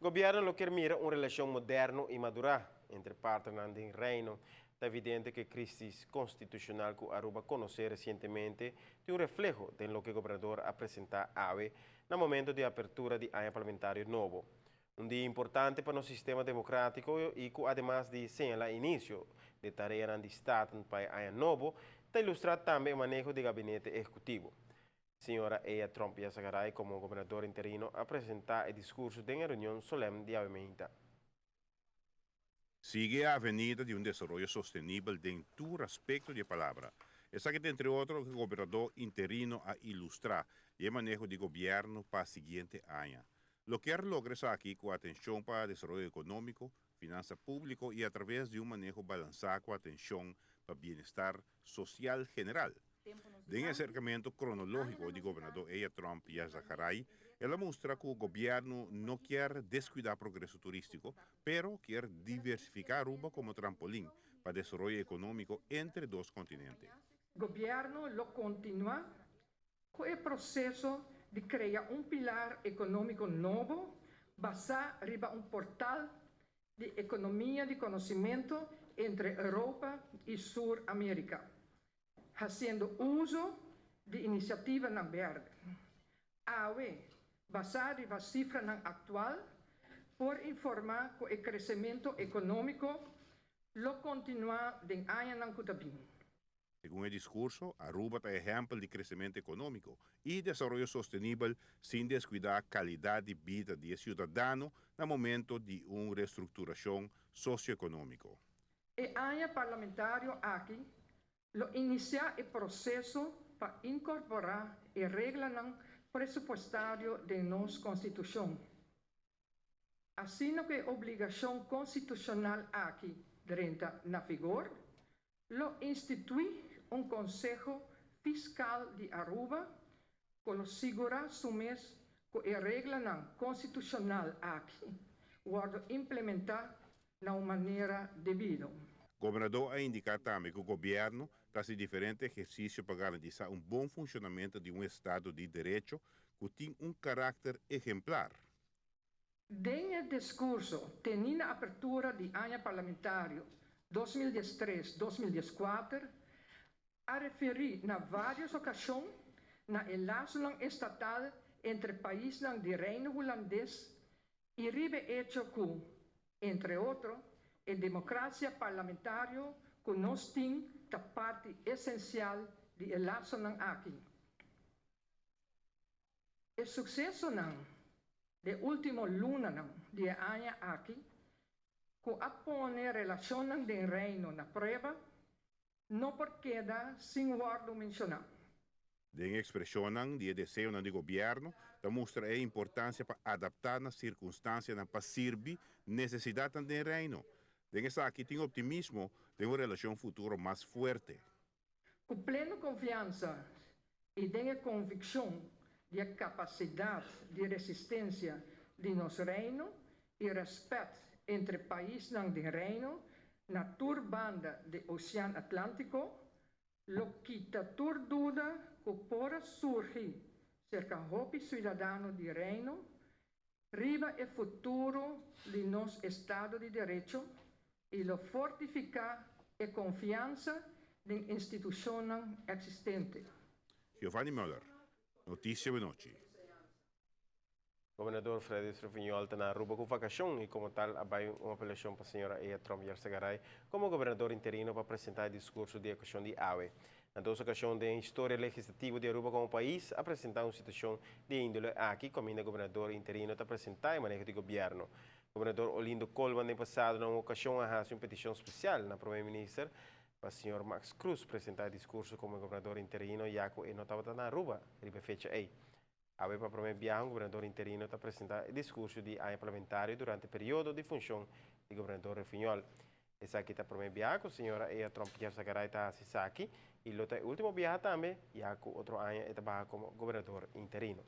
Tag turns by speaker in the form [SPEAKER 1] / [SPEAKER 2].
[SPEAKER 1] Gobierno lo kier mira un relacion moderno y madura entre partnernan den Reino. Ta evidente cu e crisis constitucional cu Aruba a conoce recientemente tin un refleho den loke gobernador a presenta awe na momento di apertura di aña parlamentario nobo. Un dia importante pa nos sistema democratico y cu ademas di señala inicio di tareanan di Staten pa e aña nobo, ta ilustra tambe e maneho di gabinete ehecutivo. Señora Ea Tromp Yarzagaray como gobernador interino a presenta e discurso den e reunion solemn di awe mainta.
[SPEAKER 2] Sigui e avenida di un desaroyo sostenibel den tur aspecto di e palabra. Esaki ta entre otro loke gobernador interino a ilustra di e maneho di gobierno pa siguiente aña. Lo kier logra esaki cu atencion pa desaroyo economico, finansa publico y atraves di un maneho balansa cu atencion pa bienestar social general. Den e aserkamentu kronológiko di gobernadó Ea Tromp Yarzagaray, el a mustra ku gobièrnu no kier deskuidá progreso turístiko, pero kier diversifiká Aruba komo trampolin pa desaroyo ekonómiko entre dos kontinente.
[SPEAKER 3] Gobièrnu lo kontinuá ku e proseso di krea un pilar ekonómiko nobo basá riba un portal di ekonomia di konosementu entre Europa i Sur Amérika, hasiendo uso di inisiativanan berde. Awe, basá riba sifranan aktual, por informá ku e kresementu ekonómiko lo kontinuá den añanan ku ta bin.
[SPEAKER 2] Segun e diskurso, Aruba ta ehèmpel di kresementu ekonómiko i desaroyo sostenibel sin deskuidá kalidat di bida di e siudadano na momento di un restrukturashon sosioekonómiko.
[SPEAKER 3] E aña parlamentario aki lo inisiá e proseso pa inkorporá e reglanan presupuestario den nos Konstitushon. Asina ku e obligashon konstitushonal aki drenta na vigor, lo instituí un Konseho Fiskal di Aruba ku lo sigurá su mes ku e reglanan konstitushonal aki wòrdu implementá na un manera debido.
[SPEAKER 2] Gobernador a indiká tambe ku gobièrnu ta hasi diferente ehersisio pa garantisá un bon funshonamentu di un estado di derecho ku tin un karakter ehemplar.
[SPEAKER 3] Den e diskurso tení na apertura di aña parlamentario 2013, 2014, a referí na vários okashon na e lasonan estatal entre paisnan di Reino Hulandes i riba e echo ku, entre otro, e demokrasia parlamentario ku nos tin ta parti esensial di e lasonan aki. E suksesonan den último lunanan di e aña aki ku a pone relashonnan den Reino na prueba, no por keda sin wòrdu menshoná.
[SPEAKER 2] Den ekspreshonnan di e deseonan di gobièrnu ta mustra e importansia pa adaptá na sirkunstansianan pa sirbi nesesidatnan den Reino. Den esaki tin optimismo den un relashon futuro mas fuerte.
[SPEAKER 3] Ku pleno konfiansa i den e konvikshon di e kapasidat di resistensia di nos Reino i rèspèt entre paisnan den Reino na tur banda di Osean Atlántiko, lo kita tur duda ku por a surgi serka hopi suidadano di Reino riba e futuro di nos estado di derecho i lo fortifiká e konfiansa den institushonnan eksistente.
[SPEAKER 2] Giovanni Muller, Noticia Benochi.
[SPEAKER 1] Gobernador Fredis Refunjol ta na Aruba cu vacacion y como tal a bay un apelacion pa señora Ea Tromp Yarzagaray como gobernador interino pa presenta e discurso di ocasion di awe. Na dos ocasion den historia legislativo di Aruba como pais a presenta un situacion di e indole aki caminda gobernador interino ta presenta e maneho di gobierno. Gobernador Olindo Colman den pasado na un ocasion a haci un peticion special na Prome Minister pa señor Max Croes presenta e discurso como e gobernador interino ya cu e no tabata na Aruba riba e fecha ey. Awe pa prome biaha un gobernador interino ta presenta e discurso di aña parlamentario durante periodo di funcion di gobernador Refunjol. Esaki ta prome biaha cu señora Ea Tromp Yarzagaray ta haci esaki y lo ta e ultimo biaha tambe ya cu otro aña e ta baha como gobernador interino.